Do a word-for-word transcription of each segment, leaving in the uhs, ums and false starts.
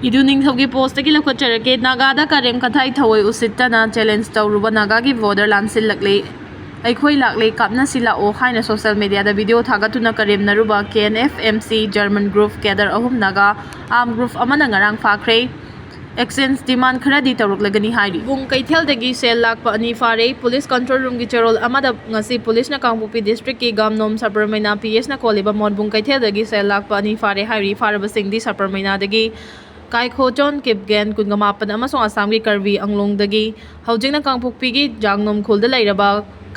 ꯏꯗꯨ ꯅꯤꯡꯊꯧꯒꯤ ꯄꯣꯁꯇꯒꯤ ꯂꯧꯈꯠꯆꯔꯛꯀꯦ꯫ ꯅꯥꯒꯥꯗ ꯀꯔꯦꯝ ꯀꯊꯥꯏ ꯊꯑꯣꯏ ꯎꯁꯤꯠꯇꯅ ꯆꯦꯂꯦꯟꯖ ꯇꯧꯔꯨꯕ ꯅꯥꯒꯥꯒꯤ ꯕꯣꯔꯗꯔ ꯂꯥꯟꯁꯤꯜꯂꯛꯂꯦ꯫ ꯑꯩꯈꯣꯏ ꯂꯥꯛꯂꯦ, ꯀꯥꯞꯅꯁꯤ ꯂꯥꯛꯑꯣ ꯍꯥꯏꯅ ꯁꯣꯁꯦꯜ ꯃꯦꯗꯤꯌꯥꯗ ꯚꯤꯗꯤꯑꯣ ꯊꯥꯒꯠꯇꯨꯅ ꯀꯔꯦꯝꯅꯔꯨꯕ K N F M C German group cadre ꯑꯍꯨꯝ ꯅꯥꯒꯥ ꯑꯥꯔꯝ ꯒ꯭ꯔꯨꯞ ꯑꯃꯅ ꯉꯔꯥꯡ ꯐꯥꯈ꯭ꯔꯦ꯫ ꯑꯦꯛꯁꯆꯦꯟꯖ ꯗꯤꯃꯥꯟ ꯈꯔꯗꯤ ꯇꯧꯔꯛꯂꯒꯅꯤ ꯍꯥꯏꯔꯤ꯫ ꯕꯨꯡ ꯀꯩꯊꯦꯜꯗꯒꯤ ꯁꯦꯜ ꯂꯥꯛꯄ ꯑꯅꯤ ꯐꯥꯔꯦ꯫ ꯄꯨꯂꯤꯁ ꯀꯟꯇ꯭ꯔꯣꯜ ꯔꯨꯝꯒꯤ ꯆꯦꯔꯣꯜ ꯑꯃꯗ ꯉꯁꯤ ꯄꯨꯂꯤꯁꯅ ꯀꯥꯡꯄꯣꯛꯄꯤ ꯗꯤꯁꯇ꯭ꯔꯤꯛꯀꯤ ꯒꯥꯝꯅꯣꯝ ꯁꯕꯔꯃꯩꯅꯥ ꯄꯤ ꯑꯦꯁꯅ ꯀꯣꯜꯂꯤꯕ ꯃꯣꯠꯕꯨꯡ ꯀꯩꯊꯦꯜꯗꯒꯤ ꯁꯦꯜ ꯂꯥꯛꯄ ꯑꯅꯤ ꯐꯥꯔꯦ ꯍꯥꯏꯔꯤ꯫ ꯐꯥꯔꯕꯁꯤꯡꯗꯤ ꯁꯕꯔꯃꯩꯅꯥꯗꯒꯤ ꯀꯥꯏꯈꯣꯆꯣꯟ ꯀꯤꯞꯒꯦꯟ ꯀꯨꯟꯒ ꯃꯥꯄꯟ ꯑꯃꯁꯨꯡ ꯑꯁꯥꯝꯒꯤ ꯀꯔꯕꯤ ꯑꯪꯂꯣꯡꯗꯒꯤ ꯍꯧꯖꯤꯛꯅ ꯀꯥꯡꯄꯣꯛꯄꯤꯒꯤ ꯖꯥꯡꯅꯣꯝ ꯈꯨꯜꯗ ꯂꯩꯔꯕ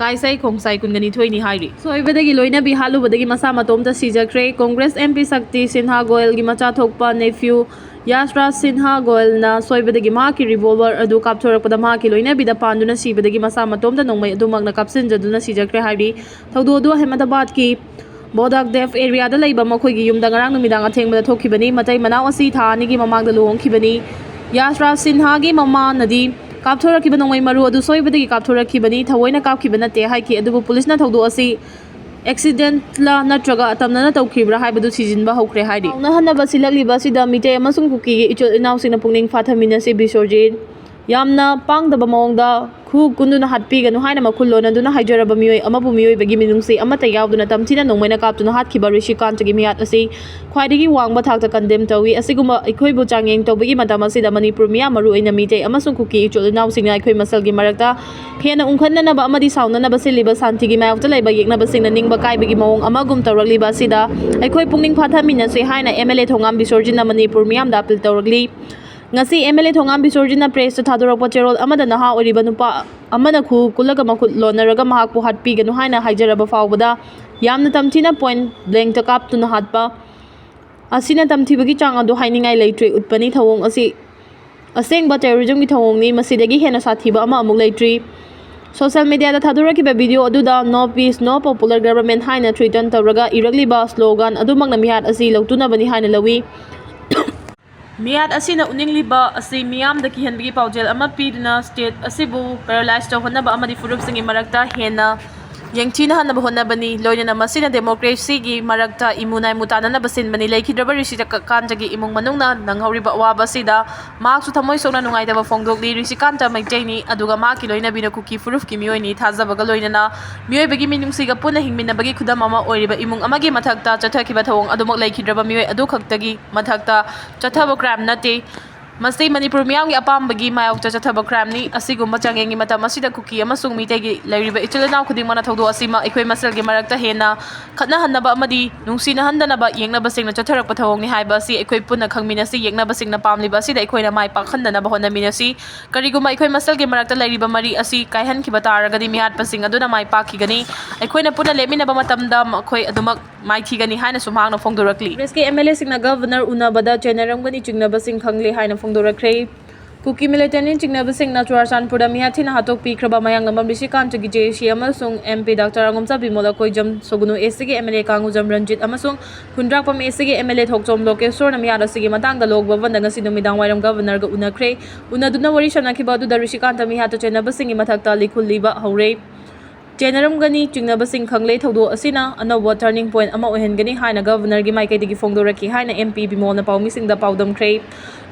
ꯀꯥꯏꯁꯩ ꯈꯣꯡꯁꯥꯏ ꯀꯨꯟꯒ ꯅꯤꯊꯣꯏꯅꯤ ꯍꯥꯏꯔꯤ꯫ ꯁꯣꯏꯕꯗꯒꯤ ꯂꯣꯏꯅꯕꯤ ꯍꯥꯠꯂꯨꯕꯗꯒꯤ ꯃꯁꯥ ꯃꯇꯣꯝꯇ ꯁꯤꯖꯈ꯭ꯔꯦ꯫ ꯀꯣꯡꯒ꯭ꯔꯦꯁ ꯑꯦꯝ ꯄꯤ ꯁꯛꯇꯤ ꯁꯤꯟꯍꯥ ꯒꯣꯌꯜꯒꯤ ꯃꯆꯥ ꯊꯣꯛꯄ ꯅꯦꯐ꯭ꯌꯨ ꯌꯥꯁꯔꯥꯖ ꯁꯤꯟꯍꯥ ꯒꯣꯌꯜꯅ ꯁꯣꯏꯕꯗꯒꯤ ꯃꯍꯥꯛꯀꯤ ꯔꯤꯚꯣꯜꯚꯔ ꯑꯗꯨ ꯀꯥꯞꯊꯣꯔꯛꯄꯗ ꯃꯍꯥꯛꯀꯤ ꯂꯣꯏꯅꯕꯤꯗ ꯄꯥꯟꯗꯨꯅ ꯁꯤꯕꯗꯒꯤ ꯃꯁꯥ ꯃꯇꯣꯝꯇ ꯅꯣꯡꯃꯩ ꯑꯗꯨꯃꯛꯅ ꯀꯥꯞꯁꯤꯟꯖꯗꯨꯅ ꯁꯤꯖꯈ꯭ꯔꯦ ꯍꯥꯏꯔꯤ꯫ ꯊꯧꯗꯣꯛ ꯑꯗꯨ ꯑꯍꯃꯗꯕꯥꯗꯀꯤ ꯕꯣꯗꯥꯛꯗꯦꯚ ꯑꯦꯔꯤꯌꯥꯗ ꯂꯩꯕ ꯃꯈꯣꯏꯒꯤ ꯌꯨꯝꯗ ꯉꯔꯥꯡ ꯅꯨꯃꯤꯗꯥꯡ ꯑꯊꯦꯡꯕꯗ ꯊꯣꯛꯈꯤꯕꯅꯤ꯫ ꯃꯇꯩ ꯃꯅꯥꯎ ꯑꯁꯤ ꯊꯥ ꯑꯅꯤꯒꯤ ꯃꯃꯥꯡꯗ ꯂꯨꯍꯣꯡꯈꯤꯕꯅꯤ꯫ ꯌꯥꯁꯔꯥꯖ ꯁꯤꯟꯍꯥꯒꯤ ꯃꯃꯥꯅꯗꯤ ꯀꯥꯞꯊꯣꯔꯛꯈꯤꯕ ꯅꯣꯡꯃꯩ ꯃꯔꯨ ꯑꯗꯨ ꯁꯣꯏꯕꯗꯒꯤ ꯀꯥꯞꯊꯣꯔꯛꯈꯤꯕꯅꯤ, ꯊꯑꯣꯏꯅ ꯀꯥꯞꯈꯤꯕ ꯅꯠꯇꯦ ꯍꯥꯏꯈꯤ꯫ ꯑꯗꯨꯕꯨ ꯄꯨꯂꯤꯁꯅ ꯊꯧꯗꯣꯛ ꯑꯁꯤ ꯑꯦꯛꯁꯤꯗꯦꯟꯠꯂ ꯅꯠꯇ꯭ꯔꯒ ꯑꯇꯝꯅꯅ ꯇꯧꯈꯤꯕ꯭ꯔꯥ ꯍꯥꯏꯕꯗꯨ ꯊꯤꯖꯤꯟꯕ ꯍꯧꯈ꯭ꯔꯦ ꯍꯥꯏꯔꯤ꯫ ꯁꯥꯎꯅꯍꯟꯅꯕ ꯁꯤꯜꯂꯛꯂꯤꯕ ꯑꯁꯤꯗ ꯃꯤꯇꯩ ꯑꯃꯁꯨꯡ ꯀꯨꯀꯤꯒꯤ ꯏꯆꯤꯜ ꯏꯅꯥꯎꯁꯤꯡꯅ ꯄꯨꯛꯅꯤꯡ ꯐꯥꯊꯃꯤꯟꯅꯁꯤ꯫ ꯕꯤꯁꯣꯔꯖꯤꯠ ꯌꯥꯝꯅ ꯄꯥꯡꯗꯕ ꯃꯑꯣꯡꯗ ꯈꯨ ꯀꯨꯟꯗꯨꯅ ꯍꯥꯠꯄꯤꯒꯅꯨ ꯍꯥꯏꯅ ꯃꯈꯨꯜ ꯂꯣꯟꯅꯗꯨꯅ ꯍꯥꯏꯖꯔꯕ ꯃꯤꯑꯣꯏ ꯑꯃꯕꯨ ꯃꯤꯑꯣꯏꯕꯒꯤ ꯃꯤꯅꯨꯡꯁꯤ ꯑꯃꯠꯇ ꯌꯥꯎꯗꯅ ꯇꯝꯊꯤꯅ ꯅꯣꯡꯃꯩꯅ ꯀꯥꯞꯇꯨꯅ ꯍꯥꯠꯈꯤꯕ ꯔꯤꯁꯤꯀꯥꯟꯇꯒꯤ ꯃꯤꯍꯥꯠ ꯑꯁꯤ ꯈ꯭ꯋꯥꯏꯗꯒꯤ ꯋꯥꯡꯕ ꯊꯥꯛꯇ ꯀꯟꯗꯦꯝ ꯇꯧꯏ꯫ ꯑꯁꯤꯒꯨꯝꯕ ꯑꯩꯈꯣꯏꯕꯨ ꯆꯥꯡꯌꯦꯡ ꯇꯧꯕꯒꯤ ꯃꯇꯝ ꯑꯁꯤꯗ ꯃꯅꯤꯄꯨꯔ ꯃꯤꯌꯥꯝ, ꯃꯔꯨꯑꯣꯏꯅ ꯃꯤꯇꯩ ꯑꯃꯁꯨꯡ ꯀꯨꯀꯤ ꯏꯆꯤꯜ ꯏꯅꯥꯎꯁꯤꯡꯅ ꯑꯩꯈꯣꯏ ꯃꯁꯦꯜꯒꯤ ꯃꯔꯛꯇ ꯍꯦꯟꯅ ꯎꯪꯈꯠꯅꯅꯕ ꯑꯃꯗꯤ ꯁꯥꯎꯅꯅꯕ ꯁꯤꯜꯂꯤꯕ ꯁꯥꯟꯇꯤꯒꯤ ꯃꯥꯌꯣꯛꯇ ꯂꯩꯕ ꯌꯦꯛꯅꯕꯁꯤꯡꯅ ꯅꯤꯡꯕ ꯀꯥꯏꯕꯒꯤ ꯃꯑꯣꯡ ꯑꯃꯒꯨꯝ ꯇꯧꯔꯛꯂꯤꯕ ꯑꯁꯤꯗ ꯑꯩꯈꯣꯏ ꯄꯨꯛꯅꯤꯡ ꯐꯥꯊꯃꯤꯟꯅꯁꯤ ꯍꯥꯏꯅ ꯑꯦꯝ ꯑꯦꯜ ꯑꯦ ꯊꯣꯉꯥꯝ ꯕꯤꯁꯣꯔꯖꯤꯠꯅ ꯃꯅꯤꯄꯨꯔ ꯃꯤꯌꯥꯝꯗ ꯑꯄꯤꯜ ꯇꯧꯔꯛꯂꯤ꯫ ꯉꯁꯤ ꯑꯦꯝ ꯑꯦꯜ ꯑꯦ ꯊꯣꯉꯥꯝ ꯕꯤꯁꯣꯔꯖꯤꯠꯅ ꯄ꯭ꯔꯦꯁꯇ ꯊꯥꯗꯣꯔꯛꯄ ꯆꯦꯔꯣꯜ ꯑꯃꯗ ꯅꯍꯥ ꯑꯣꯏꯔꯤꯕ ꯅꯨꯄꯥ ꯑꯃꯅ ꯈꯨ ꯀꯨꯜꯂꯒ ꯃꯈꯨꯠ ꯂꯣꯟꯅꯔꯒ ꯃꯍꯥꯛꯄꯨ ꯍꯥꯠꯄꯤꯒꯅꯨ ꯍꯥꯏꯅ ꯍꯥꯏꯖꯔꯕ ꯐꯥꯎꯕꯗ ꯌꯥꯝꯅ ꯇꯝꯊꯤꯅ ꯄꯣꯏꯟꯠ ꯕ꯭ꯂꯦꯡꯛꯇ ꯀꯥꯞꯇꯨꯅ ꯍꯥꯠꯄ ꯑꯁꯤꯅ ꯇꯝꯊꯤꯕꯒꯤ ꯆꯥꯡ ꯑꯗꯨ ꯍꯥꯏꯅꯤꯡꯉꯥꯏ ꯂꯩꯇ꯭ꯔꯦ ꯎꯠꯄꯅꯤ꯫ ꯊꯧꯑꯣꯡ ꯑꯁꯤ ꯑꯁꯦꯡꯕ ꯇꯦꯔꯣꯔꯤꯖꯝꯒꯤ ꯊꯧꯑꯣꯡꯅꯤ꯫ ꯃꯁꯤꯗꯒꯤ ꯍꯦꯟꯅ ꯁꯥꯊꯤꯕ ꯑꯃ ꯑꯃꯨꯛ ꯂꯩꯇ꯭ꯔꯤ꯫ ꯁꯣꯁꯦꯜ ꯃꯦꯗꯤꯌꯥꯗ ꯊꯥꯗꯣꯔꯛꯈꯤꯕ ꯚꯤꯗꯤꯑꯣ ꯑꯗꯨꯗ "No peace, no popular government" ꯍꯥꯏꯅ ꯊ꯭ꯔꯤꯇꯟ ꯇꯧꯔꯒ ꯏꯔꯛꯂꯤꯕ ꯁ꯭ꯂꯣꯒꯥꯟ ꯑꯗꯨꯃꯛꯅ ꯃꯤꯍꯥꯠ ꯑꯁꯤ ꯂꯧꯇꯨꯅꯕꯅꯤ ꯍꯥꯏꯅ ꯂꯧꯏ꯫ ꯃꯤꯍꯥꯠ ꯑꯁꯤꯅ ꯎꯠꯅꯤꯡꯂꯤꯕ ꯑꯁꯤ ꯃꯤꯌꯥꯝꯗ ꯀꯤꯍꯟꯕꯒꯤ ꯄꯥꯎꯖꯦꯜ ꯑꯃ ꯄꯤꯗꯨꯅ ꯁ꯭ꯇꯦꯠ ꯑꯁꯤꯕꯨ ꯄꯦꯔꯥꯂꯥꯏꯖ ꯇꯧꯍꯟꯅꯕ ꯑꯃꯗꯤ ꯐꯨꯔꯨꯞꯁꯤꯡꯒꯤ ꯃꯔꯛꯇ ꯍꯦꯟꯅ ꯌꯦꯡꯊꯤꯅꯍꯟꯅꯕ ꯍꯣꯠꯅꯕꯅꯤ꯫ ꯂꯣꯏꯅꯅ ꯃꯁꯤꯅ democracyꯒꯤ ꯃꯔꯛꯇ ꯏꯃꯨ ꯅꯥꯏꯃꯨ ꯇꯥꯅꯅꯕ ꯁꯤꯟꯕꯅꯤ꯫ ꯂꯩꯈꯤꯗ꯭ꯔꯕ ꯔꯤꯁꯤꯀꯥꯟꯇꯒꯤ ꯏꯃꯨꯡ ꯃꯅꯨꯡꯅ ꯅꯪꯍꯧꯔꯤꯕ ꯑꯋꯥꯕ ꯑꯁꯤꯗ ꯃꯍꯥꯛꯁꯨ ꯊꯃꯣꯏ ꯁꯣꯛꯅ ꯅꯨꯡꯉꯥꯏꯇꯕ ꯐꯣꯡꯗꯣꯛꯂꯤ꯫ ꯔꯤꯁꯤꯀꯥꯟꯇ ꯃꯩꯇꯩꯅꯤ, ꯑꯗꯨꯒ ꯃꯍꯥꯛꯀꯤ ꯂꯣꯏꯅꯕꯤꯅ ꯀꯨꯀꯤ ꯐꯨꯔꯨꯞꯀꯤ ꯃꯤꯑꯣꯏꯅꯤ꯫ ꯊꯥꯖꯕꯒ ꯂꯣꯏꯅꯅ ꯃꯤꯑꯣꯏꯕꯒꯤ ꯃꯤꯅꯨꯡꯁꯤꯒ ꯄꯨꯟꯅ ꯍꯤꯡꯃꯤꯟꯅꯕꯒꯤ ꯈꯨꯗꯝ ꯑꯃ ꯑꯣꯏꯔꯤꯕ ꯏꯃꯨꯡ ꯑꯃꯒꯤ ꯃꯊꯛꯇ ꯆꯠꯊꯈꯤꯕ ꯊꯧꯑꯣꯡ ꯑꯗꯨꯃꯛ ꯂꯩꯈꯤꯗ꯭ꯔꯕ ꯃꯤꯑꯣꯏ ꯑꯗꯨ ꯈꯛꯇꯒꯤ ꯃꯊꯛꯇ ꯆꯠꯊꯕ crime ꯅꯠꯇꯦ꯫ ꯃꯁꯤ ꯃꯅꯤꯄꯨꯔ ꯃꯤꯌꯥꯝꯒꯤ ꯑꯄꯥꯝꯕꯒꯤ ꯃꯥꯌꯣꯛꯇ ꯆꯠꯊꯕ crimeꯅꯤ꯫ ꯑꯁꯤꯒꯨꯝꯕ ꯆꯥꯡꯌꯦꯡꯒꯤ ꯃꯇꯝ ꯑꯁꯤꯗ ꯀꯨꯀꯤ ꯑꯃꯁꯨꯡ ꯃꯤꯇꯩꯒꯤ ꯂꯩꯔꯤꯕ ꯏꯆꯤꯜ ꯏꯅꯥꯎ ꯈꯨꯗꯤꯡꯃꯛꯅ ꯊꯧꯗꯣꯛ ꯑꯁꯤꯃ ꯑꯩꯈꯣꯏ ꯃꯁꯦꯜꯒꯤ ꯃꯔꯛꯇ ꯍꯦꯟꯅ ꯈꯠꯅꯍꯟꯅꯕ ꯑꯃꯗꯤ ꯅꯨꯡꯁꯤꯅꯍꯟꯗꯅꯕ ꯌꯦꯛꯅꯕꯁꯤꯡꯅ ꯆꯠꯊꯔꯛꯄ ꯊꯧꯑꯣꯡꯅꯤ ꯍꯥꯏꯕ ꯑꯁꯤ ꯑꯩꯈꯣꯏ ꯄꯨꯟꯅ ꯈꯪꯃꯤꯟꯅꯁꯤ꯫ ꯌꯦꯛꯅꯕꯁꯤꯡꯅ ꯄꯥꯝꯂꯤꯕ ꯑꯁꯤꯗ ꯑꯩꯈꯣꯏꯅ ꯃꯥꯏ ꯄꯥꯛꯍꯟꯗꯅꯕ ꯍꯣꯠꯅꯃꯤꯟꯅꯁꯤ꯫ ꯀꯔꯤꯒꯨꯝꯕ ꯑꯩꯈꯣꯏ ꯃꯁꯦꯜꯒꯤ ꯃꯔꯛꯇ ꯂꯩꯔꯤꯕ ꯃꯔꯤ ꯑꯁꯤ ꯀꯥꯏꯍꯟꯈꯤꯕ ꯇꯥꯔꯒꯗꯤ ꯃꯤꯍꯥꯠꯄꯁꯤꯡ ꯑꯗꯨꯅ ꯃꯥꯏ ꯄꯥꯛꯈꯤꯒꯅꯤ꯫ ꯑꯩꯈꯣꯏꯅ ꯄꯨꯟꯅ ꯂꯦꯞꯃꯤꯟꯅꯕ ꯃꯇꯝꯗ ꯃꯈꯣꯏ ꯑꯗꯨꯃꯛ ꯃꯥꯏꯊꯤꯒꯅꯤ ꯍꯥꯏꯅꯁꯨ ꯃꯍꯥꯛꯅ ꯐꯣꯡꯗꯣꯔꯛꯂꯤ꯫ Congressꯀꯤ MLAꯁꯤꯡꯅ Governor ꯎꯅꯕꯗ ꯆꯦꯟꯅꯔꯝꯒꯅꯤ ꯆꯤꯡꯅꯕꯁꯤꯡ ꯈꯪꯂꯦ ꯍꯥꯏꯅ ꯐꯣꯡꯗꯣꯔꯛꯈ꯭ꯔꯦ꯫ ꯀꯨꯀꯤ militantꯅ ꯆꯤꯡꯅꯕꯁꯤꯡꯅ ꯆꯨꯔꯥꯆꯥꯟꯄꯨꯔꯗ ꯃꯤꯍꯥꯠ ꯊꯤꯅ ꯍꯥꯠꯇꯣꯛꯄꯤꯈ꯭ꯔꯕ ꯃꯌꯥꯡꯂꯝꯕꯝ ꯔꯤꯁꯤꯀꯥꯟꯇꯒꯤ JAC ꯑꯃꯁꯨꯡ MP Doctor ꯑꯉꯣꯝꯆꯥ Bimol, Akoijam ꯁꯣꯒꯨꯅꯨ ACꯒꯤ MLA ꯀꯥꯡꯉꯨꯖꯝ Ranjit ꯑꯃꯁꯨꯡ ꯈꯨꯟꯗ꯭ꯔꯥꯛꯄꯝ ACꯒꯤ MLA ꯊꯣꯛꯆꯣꯝ ꯂꯣꯀꯦꯁꯣꯔꯅ ꯃꯤꯍꯥꯠ ꯑꯁꯤꯒꯤ ꯃꯇꯥꯡꯗ ꯂꯣꯛ ꯚꯕꯟꯗ ꯉꯁꯤ ꯅꯨꯃꯤꯗꯥꯡ ꯋꯥꯏꯔꯝ Governorꯒ ꯎꯅꯈ꯭ꯔꯦ꯫ ꯎꯅꯗꯨꯅ ꯋꯥꯔꯤ ꯁꯥꯟꯅꯈꯤꯕ ꯑꯗꯨꯗ ꯔꯤꯁꯤꯀꯥꯟꯇ ꯃꯤꯍꯥꯠꯇ ꯆꯦꯟꯅꯕꯁꯤꯡꯒꯤ ꯃꯊꯛꯇ ꯂꯤꯈꯨꯜ ꯂꯤꯕ ꯍꯧꯔꯦ꯫ ꯆꯦꯟꯅꯔꯝꯒꯅꯤ ꯆꯤꯡꯅꯕꯁꯤꯡ ꯈꯪꯂꯦ꯫ ꯊꯧꯗꯣꯛ ꯑꯁꯤꯅ ꯑꯅꯧꯕ turning point ꯑꯃ ꯑꯣꯏꯍꯟꯒꯅꯤ ꯍꯥꯏꯅ Governorꯒꯤ ꯃꯥꯏꯀꯩꯗꯒꯤ ꯐꯣꯡꯗꯣꯔꯛꯈꯤ ꯍꯥꯏꯅ MP ꯕꯤꯃꯣꯜꯅ ꯄꯥꯎꯃꯤꯁꯤꯡꯗ ꯄꯥꯎꯗꯝꯈ꯭ꯔꯦ꯫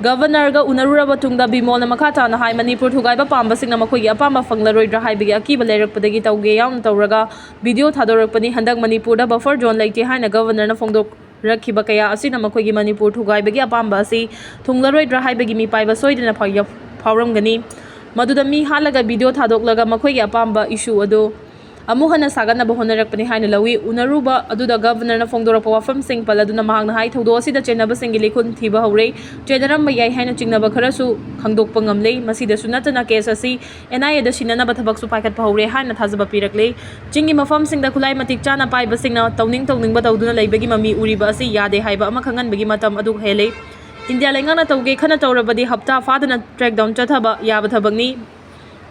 Governorꯒ ꯎꯅꯔꯨꯔꯕ ꯇꯨꯡꯗ ꯕꯤꯃꯣꯜꯅ ꯃꯈꯥ ꯇꯥꯅ ꯍꯥꯏ, ꯃꯅꯤꯄꯨꯔ ꯊꯨꯒꯥꯏꯕ ꯄꯥꯝꯕꯁꯤꯡꯅ ꯃꯈꯣꯏꯒꯤ ꯑꯄꯥꯝꯕ ꯐꯪꯂꯔꯣꯏꯗ꯭ꯔꯥ ꯍꯥꯏꯕꯒꯤ ꯑꯀꯤꯕ ꯂꯩꯔꯛꯄꯗꯒꯤ ꯇꯧꯒꯦ ꯌꯥꯎꯅ ꯇꯧꯔꯒ video ꯊꯥꯗꯣꯔꯛꯄꯅꯤ꯫ ꯍꯟꯗꯛ ꯃꯅꯤꯄꯨꯔꯗ buffer zone ꯂꯩꯇꯦ ꯍꯥꯏꯅ Governorꯅ ꯐꯣꯡꯗꯣꯛ ꯔꯛꯈꯤꯕ ꯀꯌꯥ ꯑꯁꯤꯅ ꯃꯈꯣꯏꯒꯤ ꯃꯅꯤꯄꯨꯔ ꯊꯨꯒꯥꯏꯕꯒꯤ ꯑꯄꯥꯝꯕ ꯑꯁꯤ ꯊꯨꯡꯂꯔꯣꯏꯗ꯭ꯔꯥ ꯍꯥꯏꯕꯒꯤ ꯃꯤꯄꯥꯏꯕ ꯁꯣꯏꯗꯅ ꯐꯥꯎ-, ꯐꯥꯎꯔꯝꯒꯅꯤ꯫ ꯃꯗꯨꯗ ꯃꯤ ꯍꯥꯠꯂꯒ video ꯊꯥꯗꯣꯛꯂꯒ ꯃꯈꯣꯏꯒꯤ ꯑꯄꯥꯝꯕ issue ꯑꯗꯨ ꯑꯃꯨꯛ ꯍꯟꯅ ꯁꯥꯒꯠꯅꯕ ꯍꯣꯠꯅꯔꯛꯄꯅꯤ ꯍꯥꯏꯅ ꯂꯧꯏ꯫ ꯎꯅꯔꯨꯕ ꯑꯗꯨꯗ Governorꯅ ꯐꯣꯡꯗꯣꯔꯛꯄ ꯋꯥꯐꯝꯁꯤꯡ ꯄꯜꯂꯗꯨꯅ ꯃꯍꯥꯛꯅ ꯍꯥꯏ, ꯊꯧꯗꯣꯛ ꯑꯁꯤꯗ ꯆꯦꯟꯅꯕꯁꯤꯡꯒꯤ ꯂꯤꯈꯨꯟ ꯊꯤꯕ ꯍꯧꯔꯦ꯫ ꯆꯦꯟꯅꯔꯝꯕ ꯌꯥꯏ ꯍꯥꯏꯅ ꯆꯤꯡꯅꯕ ꯈꯔꯁꯨ ꯈꯪꯗꯣꯛꯄ ꯉꯝꯂꯦ꯫ ꯃꯁꯤꯗꯁꯨ ꯅꯠꯇꯅ case ꯑꯁꯤ NIAꯗ ꯁꯤꯟꯅꯅꯕ ꯊꯕꯛꯁꯨ ꯄꯥꯏꯈꯠꯄ ꯍꯧꯔꯦ ꯍꯥꯏꯅ ꯊꯥꯖꯕ ꯄꯤꯔꯛꯂꯦ꯫ ꯆꯤꯡꯒꯤ ꯃꯐꯝꯁꯤꯡꯗ ꯈꯨꯠꯂꯥꯏ ꯃꯇꯤꯛ ꯆꯥꯅ ꯄꯥꯏꯕꯁꯤꯡꯅ ꯇꯧꯅꯤꯡ ꯇꯧꯅꯤꯡꯕ ꯇꯧꯗꯨꯅ ꯂꯩꯕꯒꯤ ꯃꯃꯤ ꯎꯔꯤꯕ ꯑꯁꯤ ꯌꯥꯗꯦ ꯍꯥꯏꯕ ꯑꯃ ꯈꯪꯍꯟꯕꯒꯤ ꯃꯇꯝ ꯑꯗꯨ ꯍꯦꯜꯂꯦ꯫ ꯏꯟꯗꯤꯌꯥ ꯂꯩꯉꯥꯛꯅ ꯇꯧꯒꯦ ꯈꯟꯅ ꯇꯧꯔꯕꯗꯤ ꯍꯞꯇꯥ ꯐꯥꯗꯅ crackdown ꯆꯠꯊꯕ ꯌꯥꯕ ꯊꯕꯛꯅꯤ꯫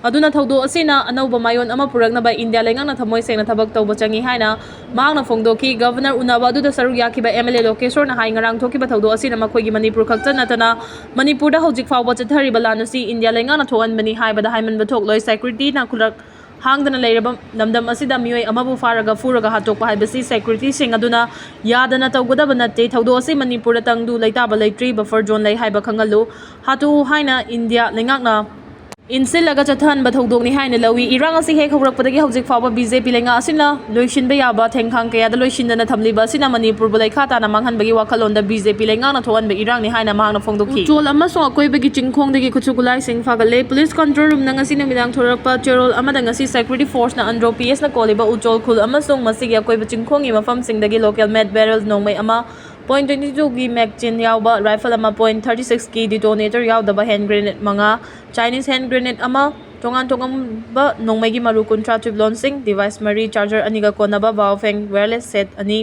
ꯑꯗꯨꯅ ꯊꯧꯗꯣꯛ ꯑꯁꯤꯅ ꯑꯅꯧꯕ ꯃꯥꯏꯑꯣꯟ ꯑꯃ ꯄꯨꯔꯛꯅꯕ ꯏꯟꯗꯤꯌꯥ ꯂꯩꯉꯥꯛꯅ ꯊꯃꯣꯏ ꯁꯦꯡꯅ ꯊꯕꯛ ꯇꯧꯕ ꯆꯪꯏ ꯍꯥꯏꯅ ꯃꯍꯥꯛꯅ ꯐꯣꯡꯗꯣꯛꯈꯤ꯫ Governor ꯎꯅꯕ ꯑꯗꯨꯗ ꯁꯔꯨꯛ ꯌꯥꯈꯤꯕ MLA ꯂꯣꯀꯦꯁꯣꯔꯅ ꯍꯥꯏ, ꯉꯔꯥꯡ ꯊꯣꯛꯈꯤꯕ ꯊꯧꯗꯣꯛ ꯑꯁꯤꯅ ꯃꯈꯣꯏꯒꯤ ꯃꯅꯤꯄꯨꯔ ꯈꯛꯇ ꯅꯠꯇꯅ ꯃꯅꯤꯄꯨꯔꯗ ꯍꯧꯖꯤꯛ ꯐꯥꯎꯕ ꯆꯠꯊꯔꯤꯕ ꯂꯥꯟ ꯑꯁꯤ ꯏꯟꯗꯤꯌꯥ ꯂꯩꯉꯥꯛꯅ ꯊꯣꯛꯍꯟꯕꯅꯤ ꯍꯥꯏꯕꯗ ꯍꯥꯏꯃꯟꯕ ꯊꯣꯛꯂꯣꯏ꯫ Securityꯅ ꯈꯨꯂꯛ-, ꯍꯥꯡꯗꯅ ꯂꯩꯔꯕ ꯂꯝꯗꯝ ꯑꯁꯤꯗ ꯃꯤꯑꯣꯏ ꯑꯃꯕꯨ ꯐꯥꯔꯒ ꯐꯨꯔꯒ ꯍꯥꯠꯇꯣꯛꯄ ꯍꯥꯏꯕꯁꯤ ꯁꯦꯀ꯭ꯌꯨꯔꯤꯇꯤꯁꯤꯡ ꯑꯗꯨꯅ ꯌꯥꯗꯅ ꯇꯧꯒꯗꯕ ꯅꯠꯇꯦ꯫ ꯊꯧꯗꯣꯛ ꯑꯁꯤ ꯃꯅꯤꯄꯨꯔꯗ ꯇꯪꯗꯨ ꯂꯩꯇꯥꯕ ꯂꯩꯇ꯭ꯔꯤ, ꯕꯐꯔ ꯖꯣꯟ ꯂꯩ ꯍꯥꯏꯕ ꯈꯪꯍꯜꯂꯨ꯫ ꯍꯥꯠꯇꯣꯛꯎ ꯍꯥꯏꯅ ꯏꯟꯗꯤꯌꯥ ꯂꯩꯉꯥꯛꯅ ꯏꯟꯁꯤꯜꯂꯒ ꯆꯠꯊꯍꯟꯕ ꯊꯧꯗꯣꯛꯅꯤ ꯍꯥꯏꯅ ꯂꯧꯏ꯫ ꯏꯔꯥꯡ ꯑꯁꯤ ꯍꯦꯛ ꯍꯧꯔꯛꯄꯗꯒꯤ ꯍꯧꯖꯤꯛ ꯐꯥꯎꯕ ꯕꯤ ꯖꯦ ꯄꯤ ꯂꯩꯉꯥꯛ ꯑꯁꯤꯅ ꯂꯣꯏꯁꯤꯟꯕ ꯌꯥꯕ ꯊꯦꯡꯈꯥꯡ ꯀꯌꯥꯗ ꯂꯣꯏꯁꯤꯟꯗꯅ ꯊꯝꯂꯤꯕ ꯑꯁꯤꯅ ꯃꯅꯤꯄꯨꯔꯕꯨ ꯂꯩꯈꯥ ꯇꯥꯅ ꯃꯥꯡꯍꯟꯕꯒꯤ ꯋꯥꯈꯜꯂꯣꯟꯗ ꯕꯤ ꯖꯦ ꯄꯤ ꯂꯩꯉꯥꯛꯅ ꯊꯣꯛꯍꯟꯕ ꯏꯔꯥꯡꯅꯤ ꯍꯥꯏꯅ ꯃꯍꯥꯛꯅ ꯐꯣꯡꯗꯣꯛꯈꯤ꯫ ꯎꯆꯣꯜ ꯑꯃꯁꯨꯡ ꯑꯀꯣꯏꯕꯒꯤ ꯆꯤꯡꯈꯣꯡꯗꯒꯤ ꯈꯨꯠꯁꯨ ꯈꯨꯠꯂꯥꯏꯁꯤꯡ ꯐꯥꯒꯠꯂꯦ꯫ ꯄꯨꯂꯤꯁ ꯀꯟꯇ꯭ꯔꯣꯜ ꯔꯨꯝꯅ ꯉꯁꯤ ꯅꯨꯃꯤꯗꯥꯡ ꯊꯣꯔꯛꯄ ꯆꯦꯔꯣꯜ ꯑꯃꯗ ꯉꯁꯤ ꯁꯦꯀ꯭ꯌꯨꯔꯤꯇꯤ ꯐꯣꯔꯁꯅ ꯑꯟꯗ꯭ꯔꯣ ꯄꯤ ꯑꯦꯁꯅ ꯀꯣꯜꯂꯤꯕ ꯎꯆꯣꯜ ꯈꯨꯜ ꯑꯃꯁꯨꯡ ꯃꯁꯤꯒꯤ ꯑꯀꯣꯏꯕ ꯆꯤꯡꯈꯣꯡꯒꯤ ꯃꯐꯝꯁꯤꯡꯗꯒꯤ ꯂꯣꯀꯦꯜ ꯃꯦꯗ ꯕꯦꯔꯦꯜ ꯅꯣꯡꯃꯩ ꯑꯃ, ꯄꯣꯏꯟ ꯇ꯭ꯋꯦꯟꯇꯤ ꯇꯨꯒꯤ ꯃꯦꯒꯖꯤꯟ ꯌꯥꯎꯕ ꯔꯥꯏꯐꯜ ꯑꯃ, ꯄꯣꯏꯟ ꯊꯥꯔꯇꯤ ꯁꯤꯛꯁꯀꯤ ꯗꯤꯇꯣꯅꯦꯇꯔ ꯌꯥꯎꯗꯕ ꯍꯦꯟ ꯒ꯭ꯔꯦꯅꯦꯗ ꯃꯉꯥ, ꯆꯥꯏꯅꯤꯁ ꯍꯦꯟ ꯒ꯭ꯔꯦꯅꯦꯗ ꯑꯃ, ꯇꯣꯉꯥꯟ ꯇꯣꯉꯥꯟꯕ ꯅꯣꯡꯃꯩꯒꯤ ꯃꯔꯨ ꯀꯨꯟꯊ꯭ꯔꯥ, ꯆꯨꯞꯂꯣꯟꯁꯤꯡ, ꯗꯤꯚꯥꯏꯁ ꯃꯔꯤ, ꯆꯥꯔꯖꯔ ꯑꯅꯤꯒ ꯀꯣꯟꯅꯕ ꯕꯥꯑꯣꯐꯦꯡ ꯋꯥꯌꯔꯂꯦꯁ ꯁꯦꯠ ꯑꯅꯤ,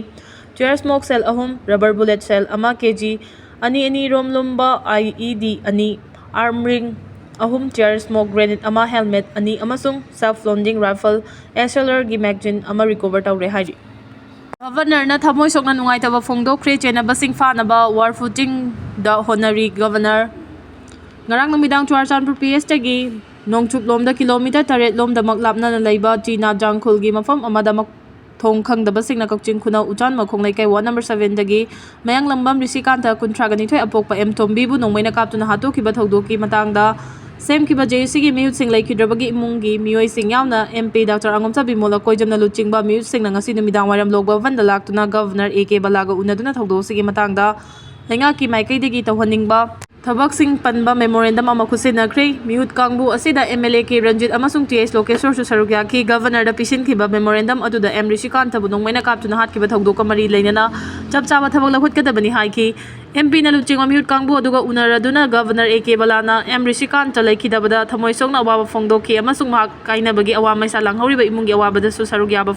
ꯇꯤꯌꯔ ꯁ꯭ꯃꯣꯛ ꯁꯦꯜ ꯑꯍꯨꯝ, ꯔꯕꯔ ꯕꯨꯂꯦꯠ ꯁꯦꯜ ꯑꯃ, ꯀꯦ ꯖꯤ ꯑꯅꯤ ꯑꯅꯤ ꯔꯣꯝ ꯂꯨꯝꯕ ꯑꯥꯏ ꯏ ꯗꯤ ꯑꯅꯤ, ꯑꯥꯔꯝ ꯔꯤꯡ ꯑꯍꯨꯝ, ꯇꯤꯌꯔ ꯁ꯭ꯃꯣꯛ ꯒ꯭ꯔꯦꯅꯦꯗ ꯑꯃ, ꯍꯦꯜꯃꯦꯠ ꯑꯅꯤ ꯑꯃꯁꯨꯡ ꯁꯦꯜꯐ ꯂꯣꯗꯤꯡ ꯔꯥꯏꯐꯜ ꯑꯦꯁ ꯑꯦꯜ ꯑꯥꯔꯒꯤ ꯃꯦꯒꯖꯤꯟ ꯑꯃ ꯔꯤꯀꯣꯚꯔ ꯇꯧꯔꯦ ꯍꯥꯏꯔꯤ꯫ ꯒꯚꯔꯅꯔꯅ ꯊꯃꯣꯏ ꯁꯣꯛꯅ ꯅꯨꯡꯉꯥꯏꯇꯕ ꯐꯣꯡꯗꯣꯛꯈ꯭ꯔꯦ꯫ ꯆꯦꯟꯅꯕꯁꯤꯡ ꯐꯥꯅꯕ ꯋꯥꯔ ꯐꯨꯇꯤꯡꯗ ꯍꯣꯠꯅꯔꯤ ꯒꯚꯔꯅꯔ꯫ ꯉꯔꯥꯡ ꯅꯨꯃꯤꯗꯥꯡ ꯆꯨꯔꯥꯆꯥꯟꯄꯨꯔ ꯄꯤ ꯑꯦꯁꯇꯒꯤ ꯅꯣꯡꯆꯨꯞꯂꯣꯝꯗ ꯀꯤꯂꯣꯃꯤꯇꯔ ꯇꯔꯦꯠ ꯂꯣꯝꯗꯃꯛ ꯂꯥꯞꯅꯅ ꯂꯩꯕ ꯇꯤ ꯅꯥꯖꯥꯡ ꯈꯨꯜꯒꯤ ꯃꯐꯝ ꯑꯃꯗ ꯃ-, ꯊꯣꯡ ꯈꯪꯗꯕꯁꯤꯡꯅ ꯀꯛꯆꯤꯡ ꯈꯨꯅꯧ ꯎꯆꯥꯟ ꯃꯈꯣꯡ ꯂꯩꯀꯥꯏ ꯋꯥꯔꯗ ꯅꯝꯕꯔ ꯁꯚꯦꯟꯗꯒꯤ ꯃꯌꯥꯡꯂꯝꯕꯝ ꯔꯤꯁꯤꯀꯥꯟꯇ, ꯀꯨꯟꯊ꯭ꯔꯥꯒ ꯅꯤꯊꯣꯏ ꯑꯄꯣꯛꯄ ꯑꯦꯝ ꯇꯣꯝꯕꯤꯕꯨ ꯅꯣꯡꯃꯩꯅ ꯀꯥꯞꯇꯨꯅ ꯍꯥꯠꯇꯣꯛꯈꯤꯕ ꯊꯧꯗꯣꯛꯀꯤ ꯃꯇꯥꯡꯗ ꯁꯦꯝꯈꯤꯕ ꯖꯦ ꯑꯦ ꯁꯤꯒꯤ ꯃꯤꯍꯨꯠꯁꯤꯡ ꯂꯩꯈꯤꯗ꯭ꯔꯕꯒꯤ ꯏꯃꯨꯡꯒꯤ ꯃꯤꯑꯣꯏꯁꯤꯡ ꯌꯥꯎꯅ ꯑꯦꯝ ꯄꯤ ꯗꯥꯛꯇꯔ ꯑꯉꯣꯝꯆꯥꯕꯤ ꯃꯣꯂꯛ ꯀꯣꯏꯖꯝꯅ ꯂꯨꯆꯤꯡꯕ ꯃꯤꯍꯨꯠꯁꯤꯡꯅ ꯉꯁꯤ ꯅꯨꯃꯤꯗꯥꯡ ꯋꯥꯏꯔꯝ ꯂꯣꯛ ꯚꯕꯟꯗ ꯂꯥꯛꯇꯨꯅ ꯒꯚꯔꯅꯔ ꯑꯦ ꯀꯦ ꯕꯂꯥꯒ ꯎꯅꯗꯨꯅ ꯊꯧꯗꯣꯛ ꯑꯁꯤꯒꯤ ꯃꯇꯥꯡꯗ ꯂꯩꯉꯥꯛꯀꯤ ꯃꯥꯏꯀꯩꯗꯒꯤ ꯇꯧꯍꯟꯅꯤꯡꯕ ꯊꯕꯛꯁꯤꯡ ꯄꯟꯕ ꯃꯦꯃꯣꯔꯦꯟꯗꯝ ꯑꯃ ꯈꯨꯠꯁꯤꯟꯅꯈ꯭ꯔꯦ꯫ ꯃꯤꯍꯨꯠ ꯀꯥꯡꯕꯨ ꯑꯁꯤꯗ M L A K Ranjit ꯑꯃꯁꯨꯡ ꯇꯤ ꯑꯩꯆ ꯂꯣꯀꯦꯁꯣꯔꯁꯨ ꯁꯔꯨꯛ ꯌꯥꯈꯤ꯫ ꯒꯚꯔꯅꯔꯗ ꯄꯤꯁꯤꯟꯈꯤꯕ ꯃꯦꯃꯣꯔꯦꯟꯗꯝ ꯑꯗꯨꯗ ꯑꯦꯝ ꯔꯤꯁꯤꯀꯥꯟꯇꯕꯨ ꯅꯣꯡꯃꯩꯅ ꯀꯥꯞꯇꯨꯅ ꯍꯥꯠꯈꯤꯕ ꯊꯧꯗꯣꯛꯀ ꯃꯔꯤ ꯂꯩꯅꯅ ꯆꯞ ꯆꯥꯕ ꯊꯕꯛ ꯂꯧꯈꯠꯀꯗꯕꯅꯤ ꯍꯥꯏꯈꯤ꯫ ꯑꯦꯝ ꯄꯤꯅ ꯂꯨꯆꯤꯡꯕ ꯃꯤꯍꯨꯠ ꯀꯥꯡꯕꯨ ꯑꯗꯨꯒ ꯎꯅꯔꯗꯨꯅ ꯒꯚꯔꯅꯔ ꯑꯦ ꯀꯦ ꯕꯂꯥꯅ ꯑꯦꯝ ꯔꯤꯁꯤꯀꯥꯟꯇ ꯂꯩꯈꯤꯗꯕꯗ ꯊꯃꯣꯏ ꯁꯣꯛꯅ ꯑꯋꯥꯕ ꯐꯣꯡꯗꯣꯛꯈꯤ ꯑꯃꯁꯨꯡ ꯃꯍꯥꯛ ꯀꯥꯏꯅꯕꯒꯤ ꯑꯋꯥ ꯃꯩꯁꯥ ꯂꯥꯡꯍꯧꯔꯤꯕ ꯏꯃꯨꯡꯒꯤ ꯑꯋꯥꯕꯗꯁꯨ ꯁꯔꯨꯛ ꯌꯥꯕ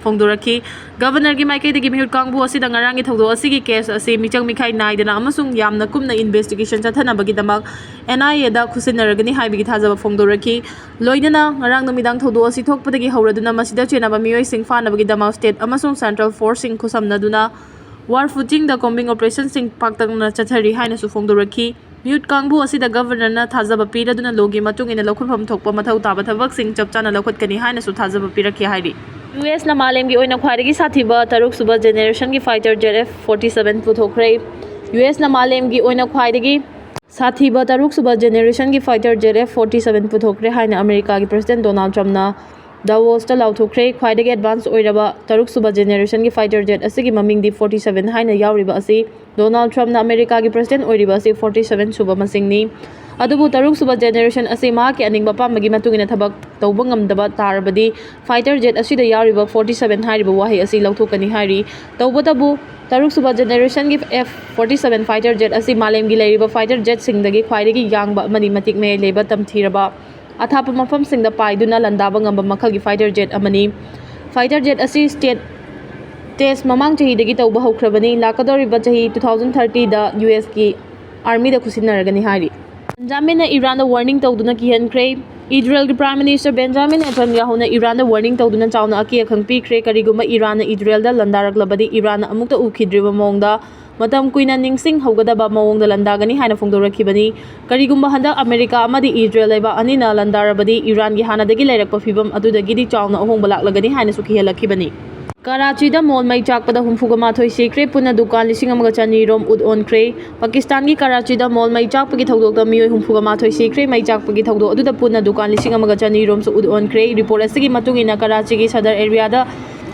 ꯐꯣꯡꯗꯣꯔꯛꯈꯤ꯫ ꯒꯚꯔꯅꯔꯒꯤ ꯃꯥꯏꯀꯩꯗꯒꯤ ꯃꯤꯍꯨꯠ ꯀꯥꯡꯕꯨ ꯑꯁꯤꯗ ꯉꯔꯥꯡꯒꯤ ꯊꯧꯗꯣꯛ ꯑꯁꯤꯒꯤ ꯀꯦꯁ ꯑꯁꯤ ꯃꯤꯆꯪ ꯃꯤꯈꯥꯏ ꯅꯥꯏꯗꯅ ꯑꯃꯁꯨꯡ ꯌꯥꯝꯅ ꯀꯨꯞꯅ ꯏꯟꯚꯦꯁꯇꯤꯒꯦꯁꯟ ꯆꯠꯊꯅꯕꯒꯤꯗꯃꯛ ꯑꯦꯟ ꯑꯥꯏ ꯑꯦꯗ ꯈꯨꯠꯁꯤꯟꯅꯔꯒꯅꯤ ꯍꯥꯏꯕꯒꯤ ꯊꯥꯖꯕ ꯐꯣꯡꯗꯣꯔꯛꯈꯤ꯫ ꯂꯣꯏꯅꯅ ꯉꯔꯥꯡ ꯅꯨꯃꯤꯗꯥꯡ ꯊꯧꯗꯣꯛ ꯑꯁꯤ ꯊꯣꯛꯄꯗꯒꯤ ꯍꯧꯔꯗꯨꯅ ꯃꯁꯤꯗ ꯆꯦꯟꯅꯕ ꯃꯤꯑꯣꯏꯁꯤꯡ ꯐꯥꯅꯕꯒꯤꯗꯃꯛ ꯁ꯭ꯇꯦꯠ ꯑꯃꯁꯨꯡ ꯁꯦꯟꯇ꯭ꯔꯦꯜ ꯐꯣꯔꯁꯁꯤꯡ ꯈꯨꯠꯁꯝꯅꯗꯨꯅ ꯋꯥꯔ ꯐꯨꯇꯤꯡꯗ ꯀꯣꯝꯕꯤꯡ ꯑꯣꯄꯔꯦꯁꯟꯁꯤꯡ ꯄꯥꯛꯇꯛꯅꯅ ꯆꯠꯊꯔꯤ ꯍꯥꯏꯅꯁꯨ ꯐꯣꯡꯗꯣꯔꯛꯈꯤ꯫ ꯃꯤꯍꯨꯠ ꯀꯥꯡꯕꯨ ꯑꯁꯤꯗ ꯒꯕꯔꯅꯔꯅ ꯊꯥꯖꯕ ꯄꯤꯔꯗꯨꯅ ꯂꯣꯒꯤ ꯃꯇꯨꯡ ꯏꯟꯅ ꯂꯧꯈꯠꯐꯝ ꯊꯣꯛꯄ ꯃꯊꯧ ꯇꯥꯕ ꯊꯕꯛꯁꯤꯡ ꯆꯞ ꯆꯥꯅ ꯂꯧꯈꯠꯀꯅꯤ ꯍꯥꯏꯅꯁꯨ ꯊꯥꯖꯕ ꯄꯤꯔꯛꯈꯤ ꯍꯥꯏꯔꯤ꯫ ꯌꯨ ꯑꯦꯁꯅ ꯃꯥꯂꯦꯝꯒꯤ ꯑꯣꯏꯅ ꯈ꯭ꯋꯥꯏꯗꯒꯤ ꯁꯥꯊꯤꯕ ꯇꯔꯨꯛ ꯁꯨꯕ ꯖꯦꯅꯦꯔꯦꯁꯟꯒꯤ fighter jet F forty seven ꯄꯨꯊꯣꯛꯈ꯭ꯔꯦ꯫ ꯌꯨ ꯑꯦꯁꯅ ꯃꯥꯂꯦꯝꯒꯤ ꯑꯣꯏꯅ ꯈ꯭ꯋꯥꯏꯗꯒꯤ ꯁꯥꯊꯤꯕ ꯇꯔꯨꯛ ꯁꯨꯕ ꯖꯦꯅꯦꯔꯦꯁꯟꯒꯤ fighter jet F forty seven ꯄꯨꯊꯣꯛꯈ꯭ꯔꯦ ꯍꯥꯏꯅ ꯑꯃꯦꯔꯤꯀꯥꯒꯤ ꯄ꯭ꯔꯁꯤꯗꯦꯟ ꯗꯣꯅꯥꯜꯗ ꯇ꯭ꯔꯝꯞꯅ ꯗꯥꯋꯣꯁꯇ ꯂꯥꯎꯊꯣꯛꯈ꯭ꯔꯦ꯫ ꯈ꯭ꯋꯥꯏꯗꯒꯤ ꯑꯦꯗꯚꯥꯟꯁ ꯑꯣꯏꯔꯕ ꯇꯔꯨꯛ ꯁꯨꯕ ꯖꯦꯅꯦꯔꯦꯁꯟꯒꯤ ꯐꯥꯏꯇꯔ ꯖꯦꯠ ꯑꯁꯤꯒꯤ ꯃꯃꯤꯡꯗꯤ ꯐꯣꯔꯇꯤ ꯁꯕꯦꯟ ꯍꯥꯏꯅ ꯌꯥꯎꯔꯤꯕ ꯑꯁꯤ ꯗꯣꯅꯥꯜꯗ ꯇ꯭ꯔꯝꯞꯅ ꯑꯃꯦꯔꯤꯀꯥꯒꯤ ꯄ꯭ꯔꯁꯤꯗꯦꯟ ꯑꯣꯏꯔꯤꯕ ꯑꯁꯤ ꯐꯣꯔꯇꯤ ꯁꯕꯦꯟ ꯁꯨꯕ ꯃꯁꯤꯡꯅꯤ꯫ ꯑꯗꯨꯕꯨ ꯇꯔꯨꯛ ꯁꯨꯕ ꯖꯦꯅꯦꯔꯦꯁꯟ ꯑꯁꯤ ꯃꯍꯥꯛꯀꯤ ꯑꯅꯤꯡꯕ ꯑꯄꯥꯝꯕꯒꯤ ꯃꯇꯨꯡ ꯏꯟꯅ ꯊꯕꯛ ꯇꯧꯕ ꯉꯝꯗꯕ ꯇꯥꯔꯕꯗꯤ ꯐꯥꯏꯇꯔ ꯖꯦꯠ ꯑꯁꯤꯗ ꯌꯥꯎꯔꯤꯕ ꯐꯣꯔꯇꯤ ꯁꯕꯦꯟ ꯍꯥꯏꯔꯤꯕ ꯋꯥꯍꯩ ꯑꯁꯤ ꯂꯧꯊꯣꯛꯀꯅꯤ ꯍꯥꯏꯔꯤ꯫ ꯇꯧꯕꯇꯕꯨ ꯇꯔꯨꯛ ꯁꯨꯕ ꯖꯦꯅꯦꯔꯦꯁꯟꯒꯤ F forty seven fighter jet ꯑꯁꯤ ꯃꯥꯂꯦꯝꯒꯤ ꯂꯩꯔꯤꯕ ꯐꯥꯏꯇꯔ ꯖꯦꯠꯁꯤꯡꯗꯒꯤ ꯈ꯭ꯋꯥꯏꯗꯒꯤ ꯌꯥꯡꯕ ꯑꯃꯗꯤ ꯃꯇꯤꯛ ꯃꯌꯥꯏ ꯂꯩꯕ ꯇꯝꯊꯤꯔꯕ ꯑꯊꯥꯞꯄ ꯃꯐꯝꯁꯤꯡꯗ ꯄꯥꯏꯗꯨꯅ ꯂꯥꯟꯗꯥꯕ ꯉꯝꯕ ꯃꯈꯜꯒꯤ ꯐꯥꯏꯇꯔ ꯖꯦꯠ ꯑꯃꯅꯤ꯫ ꯐꯥꯏꯇꯔ ꯖꯦꯠ ꯑꯁꯤ ꯁ꯭ꯇꯦꯠ ꯇꯦꯁ ꯃꯃꯥꯡ ꯆꯍꯤꯗꯒꯤ ꯇꯧꯕ ꯍꯧꯈ꯭ꯔꯕꯅꯤ꯫ ꯂꯥꯛꯀꯗꯧꯔꯤꯕ ꯆꯍꯤ ꯇꯨ ꯊꯥꯎꯖꯟ ꯊꯥꯔꯇꯤꯗ ꯌꯨ ꯑꯦꯁꯀꯤ ꯑꯥꯔꯃꯤꯗ ꯈꯨꯠꯁꯤꯟꯅꯔꯒꯅꯤ ꯍꯥꯏꯔꯤ꯫ ꯕꯦꯟꯖꯥꯃꯤꯟꯅ ꯏꯔꯥꯟꯗ ꯋꯥꯔꯅꯤꯡ ꯇꯧꯗꯨꯅ ꯀꯤꯍꯟꯈ꯭ꯔꯦ꯫ ꯏꯖꯔꯦꯜꯒꯤ ꯄ꯭ꯔꯥꯏꯝ ꯃꯤꯅꯤꯁꯇꯔ ꯕꯦꯟꯖꯥꯃꯤꯟ ꯅꯦꯇꯟꯌꯥꯍꯨꯅ ꯏꯔꯥꯟꯗ ꯋꯥꯔꯅꯤꯡ ꯇꯧꯗꯨꯅ ꯆꯥꯎꯅ ꯑꯀꯤ ꯑꯈꯪ ꯄꯤꯈ꯭ꯔꯦ꯫ ꯀꯔꯤꯒꯨꯝꯕ ꯏꯔꯥꯟꯅ ꯏꯖꯔꯦꯜꯗ ꯂꯥꯟꯗꯥꯔꯛꯂꯕꯗꯤ ꯏꯔꯥꯟꯅ ꯑꯃꯨꯛꯇ ꯎꯈꯤꯗ꯭ꯔꯤꯕ ꯃꯑꯣꯡꯗ ꯃꯇꯝ ꯀꯨꯏꯅ ꯅꯤꯡꯁꯤꯡꯍꯧꯒꯗꯕ ꯃꯑꯣꯡꯗ ꯂꯥꯟꯗꯥꯒꯅꯤ ꯍꯥꯏꯅ ꯐꯣꯡꯗꯣꯔꯛꯈꯤꯕꯅꯤ꯫ ꯀꯔꯤꯒꯨꯝꯕ ꯍꯟꯗꯛ ꯑꯃꯦꯔꯤꯀꯥ ꯑꯃꯗꯤ ꯏꯖꯔꯦꯜ ꯂꯩꯕꯥꯛ ꯑꯅꯤꯅ ꯂꯥꯟꯗꯥꯔꯕꯗꯤ ꯏꯔꯥꯟꯒꯤ ꯍꯥꯟꯅꯗꯒꯤ ꯂꯩꯔꯛꯄ ꯐꯤꯕꯝ ꯑꯗꯨꯗꯒꯤꯗꯤ ꯆꯥꯎꯅ ꯑꯍꯣꯡꯕ ꯂꯥꯛꯂꯒꯅꯤ ꯍꯥꯏꯅꯁꯨ ꯀꯤꯍꯜꯂꯛꯈꯤꯕꯅꯤ꯫ ꯀꯔꯥꯆꯤꯗ ꯃꯣꯜ ꯃꯩ ꯆꯥꯛꯄꯗ ꯍꯨꯝꯐꯨꯒ ꯃꯥꯊꯣꯏ ꯁꯤꯈ꯭ꯔꯦ꯫ ꯄꯨꯟꯅ ꯗꯨꯀꯥꯟ ꯂꯤꯁꯤꯡ ꯑꯃꯒ ꯆꯅꯤ ꯔꯣꯝ ꯎꯠ ꯑꯣꯟꯈ꯭ꯔꯦ꯫ ꯄꯥꯀꯤꯁꯇꯥꯟꯒꯤ ꯀꯔꯥꯆꯤꯗ ꯃꯣꯜ ꯃꯩ ꯆꯥꯛꯄꯒꯤ ꯊꯧꯗꯣꯛꯇ ꯃꯤꯑꯣꯏ ꯍꯨꯝꯐꯨꯒ ꯃꯥꯊꯣꯏ ꯁꯤꯈ꯭ꯔꯦ꯫ ꯃꯩ ꯆꯥꯛꯄꯒꯤ ꯊꯧꯗꯣꯛ ꯑꯗꯨꯗ ꯄꯨꯟꯅ ꯗꯨꯀꯥꯟ ꯂꯤꯁꯤꯡ ꯑꯃꯒ ꯆꯅꯤ ꯔꯣꯝꯁꯨ ꯎꯠ ꯑꯣꯟꯈ꯭ꯔꯦ꯫ ꯔꯤꯄꯣꯔꯠ ꯑꯁꯤꯒꯤ ꯃꯇꯨꯡ ꯏꯟꯅ ꯀꯔꯥꯆꯤꯒꯤ ꯁꯗꯔ ꯑꯦꯔꯤꯌꯥꯗ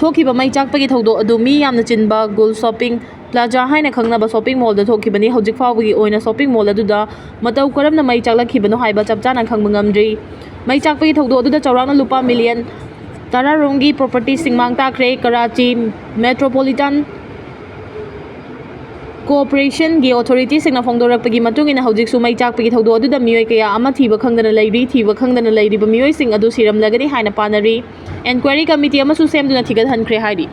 ꯊꯣꯛꯈꯤꯕ ꯃꯩ ꯆꯥꯛꯄꯒꯤ ꯊꯧꯗꯣꯛ ꯑꯗꯨ ꯃꯤ ꯌꯥꯝꯅ ꯆꯤꯟꯕ ꯒꯨꯜ ꯁꯣꯄꯤꯡ ꯄ꯭ꯂꯥꯖꯥ ꯍꯥꯏꯅ ꯈꯪꯅꯕ ꯁꯣꯄꯤꯡ ꯃꯣꯜꯗ ꯊꯣꯛꯈꯤꯕꯅꯤ꯫ ꯍꯧꯖꯤꯛ ꯐꯥꯎꯕꯒꯤ ꯑꯣꯏꯅ ꯁꯣꯄꯤꯡ ꯃꯣꯜ ꯑꯗꯨꯗ ꯃꯇꯧ ꯀꯔꯝꯅ ꯃꯩ ꯆꯥꯛꯂꯛꯈꯤꯕꯅꯣ ꯍꯥꯏꯕ ꯆꯞ ꯆꯥꯅ ꯈꯪꯕ ꯉꯝꯗ꯭ꯔꯤ꯫ ꯃꯩ ꯆꯥꯛꯄꯒꯤ ꯊꯧꯗꯣꯛ ꯑꯗꯨꯗ ꯆꯥꯎꯔꯥꯛꯅ ꯂꯨꯄꯥ ꯃꯤꯂꯤꯌꯟ ꯇꯔꯥꯔꯣꯝꯒꯤ ꯄ꯭ꯔꯣꯄꯔꯇꯤꯁꯤꯡ ꯃꯥꯡ ꯇꯥꯛꯈ꯭ꯔꯦ꯫ ꯀꯔꯥꯆꯤ ꯃꯦꯇ꯭ꯔꯣꯄꯣꯂꯤꯇꯟ ꯀꯣꯑꯣꯄꯔꯦꯁꯟꯒꯤ ꯑꯣꯊꯣꯔꯤꯇꯤꯁꯤꯡꯅ ꯐꯣꯡꯗꯣꯔꯛꯄꯒꯤ ꯃꯇꯨꯡ ꯏꯟꯅ ꯍꯧꯖꯤꯛꯁꯨ ꯃꯩ ꯆꯥꯛꯄꯒꯤ ꯊꯧꯗꯣꯛ ꯑꯗꯨꯗ ꯃꯤꯑꯣꯏ ꯀꯌꯥ ꯑꯃ ꯊꯤꯕ ꯈꯪꯗꯅ ꯂꯩꯔꯤ꯫ ꯊꯤꯕ ꯈꯪꯗꯅ ꯂꯩꯔꯤꯕ ꯃꯤꯑꯣꯏꯁꯤꯡ ꯑꯗꯨ ꯁꯤꯔꯝꯂꯒꯅꯤ ꯍꯥꯏꯅ ꯄꯥꯅꯔꯤ꯫ ꯑꯦꯟꯀ꯭ꯋꯥꯏꯔꯤ ꯀꯃꯤꯇꯤ ꯑꯃꯁꯨ ꯁꯦꯝꯗꯨꯅ ꯊꯤꯒꯠꯍꯟꯈ꯭ꯔꯦ ꯍꯥꯏꯔꯤ꯫